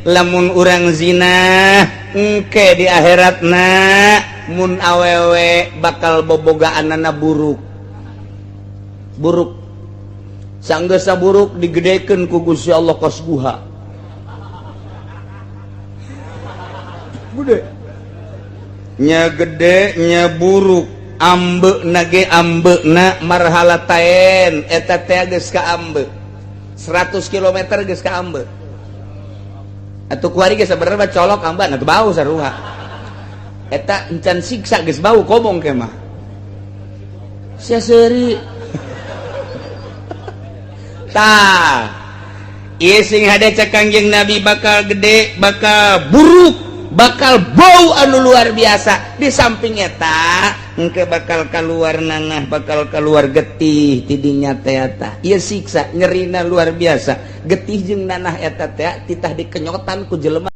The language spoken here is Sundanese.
Lamun urang zina, engke di akhiratna mun awewe bakal bobogaanana buruk buruk. Sanggesa buruk, digedekeun ku Gusti Allah kos guha gede nya, gede nya, buruk ambe nage, ambe na marhalatain eta teh geus ka ambe 100 km, geus ka ambe atuh. Kuari geus sabenerna colok amban atuh, bau sarua eta. Encan siksa geus bau kobong ke mah sia seuri. Tah, ieu sing hade cek Kangjeng Nabi, bakal gede, bakal buruk, bakal bau anu luar biasa. Di samping eta, engke bakal keluar nanah, bakal keluar getih tidinya teh. Eta ieu siksa nyerina luar biasa. Getih jeung nanah eta teh titah dikenyotan ku jelema.